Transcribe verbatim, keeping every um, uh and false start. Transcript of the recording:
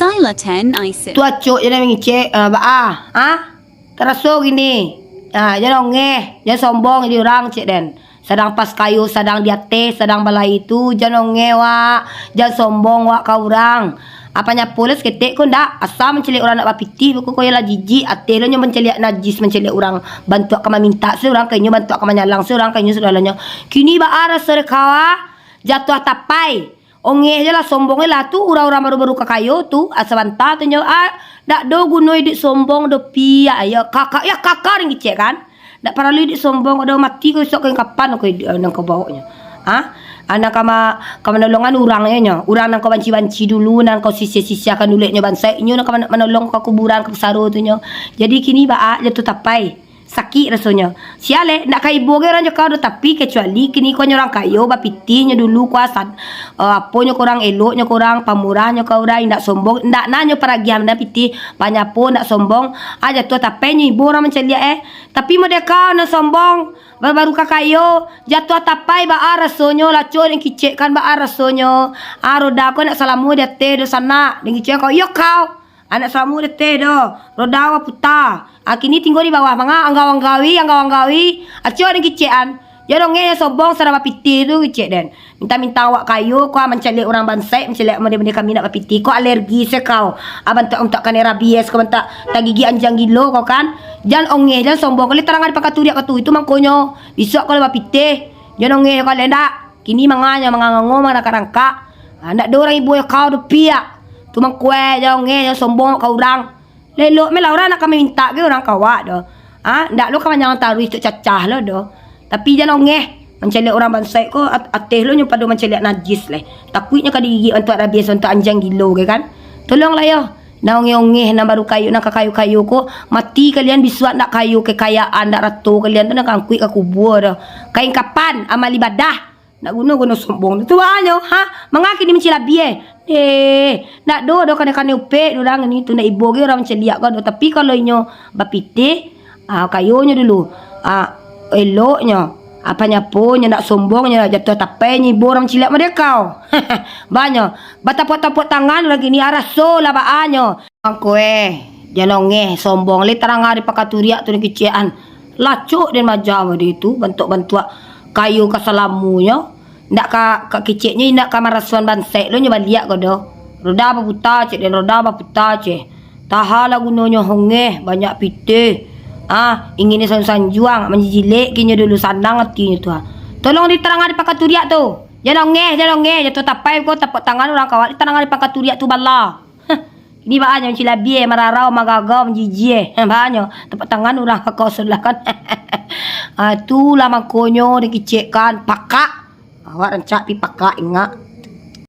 Dilaten Isis. Tu acok je dah mangicek, ah, baa, ah? Taraso kini. Ah, jan ongeh, jan sombong jadi urang, cek den. Sadang pas kayo, sadang di ateh, sadang balai tu, jan ongeh wak, jan sombong wak ka urang. Apa nyapo lah saketek ko ndak, asa mancaliak urang ndak bapitih, beko ko yo lah jijik, ateh lo nyo mancaliak najis, mancaliak urang, bantuak ka mamintak se urang, ka inyo bantuak ka manyalang se urang, ka inyo sagalonyo. Kini baa raso dek kau, ah? Jatuah tapai. Ongeh je lah, sombong je lah tu, urang-urang baru-baru ka kayo tu, ah, sabanta tu nyo, ah, dak do guno iduik sombong do, piak, yo, kakak, yo, kakak den kicek kan? Dak paralu iduik sombong, ado mati ko isok ko kapan ko iduik, ah, nan kau bawoknyo. Ah? Ah, nan ka ma-, ka manolongan urang nyo, urang nan kau banci-banci dulu, nan kau sisia-sisiakan dulu nyo bansaik, inyo nan ka man-, manolong ka kuburan, ka pusaro tu nyo. Jadi kini baa jatuah tapai. Sakik rasonyo. Sia leh, ndak ka ibo ge urang jo kau do, tapi kecuali kini ko nyo urang kayo, bapitih nyo dulu, kuasa, eh, apo nyo kurang, elok nyo kurang, pamurah nyo ka urang, indak sombong, ndak nanyo paragiah bana pitih, panyapo, ndak sombong, ah, jatuah tapai nyo ibo urang mancaliak, eh. Tapi model kau nan sombong, ba-, baru ka kayo, jatuah tapai baa rasonyo, laco den kicek kan baa rasonyo, ah, roda ko ndak salamo di ateh do sanak, den kicek kau, iyo kau. Anak salamu deteh doh, roda baputa. Ah, kini tingga di bawah, manga anggau-anggaui, anggau-anggaui. Acok den kicek an. Jan ongeh jan sombong, sadang bapitih tu kicek den. Minta-minta awak kayo, kau mancaliak urang bansaik, mancaliak mode-mode kami nak bapitih. Kau alergi se kau. Ah, bantuak-bantuak kanai rabies, kau bantuak tagigik anjiang gilo kau kan. Jan ongeh, jan sombong. Kali tarang di pakaturiak kau tu, itu mangkonyo. Bisuak kau lah bapitih. Jan ongeh kau lendak. Kini manganyo, mangango, mangarangkak-rangkak. Ah, ndak ado urang ibo kau doh, piak. Tu mangkuai, jan ongeh, jan sombong ka urang. Lelok me lah urang nak ka mamintak ge urang ka awak doh. Ah, ndak lo ka manyangang taruih tu cacah lo doh. Tapi jan ongeh, mancaliak urang bansaik ko at-, ateh lo nyo pado mancaliak najis leh. Takuiknyo ka digigik bantuak rabies, bantuak anjiang gilo ge kan. Tolonglah yo. Nan ongeh-ongeh, nan baru kayo, nan ka kayo-kayo ko, mati kalian bisuak ndak kayo, kekayaan ndak rato kalian tu nan ka angkuik ka kubua doh. Kain kapan, amal ibadah. Nak guno-guno sombong tu, tu banyo, ha? Manga kini mancilabie, eh? Eh, ndak do, do kanai-kanai upek urang ni tu, ndak ibo ge urang mancaliak kau do. Tapi kalau inyo bapitih, ah, kayonyo dulu, ah, eloknyo, apa nyaponyo, ndak sombongnyo, jatuah tapai nyo ibo urang mancaliak model kau. Banyo, batapuak-tapuak tangan urang kini, araso lah baanyo. Angko eh, jan ongeh, sombong le tarang ari pakaturiak tu dikicek an. Lacok den maja mode tu, bantuak-bantuak kayo ka salamunyo. Ndak ka, ka kiceknyo indak ka marasoan bansaik lo nyo baliak ko doh. Roda baputa cek den, roda baputa cek. Tahalah gunonyo ongeh, banyak pitih. Ah, ingin sanjuang-sanjuang, manjijilek kinyo dulu, sanang atinyo tu ha. Tolong ditarang ari pakaturiak tu. Jan ongeh, jan ongeh, jatuah tapai ko tapuak tangan urang ka awak, ditarang ari pakaturiak tu bala. Heh. Kini baanyo mancilabie, mararau, magagau, manjijie. Baanyo, tapuak tangan urang ka kau salah kan. Ah, itulah mangkonyo dikicekkan, pakak. Awak rancak pi pakak, ingak.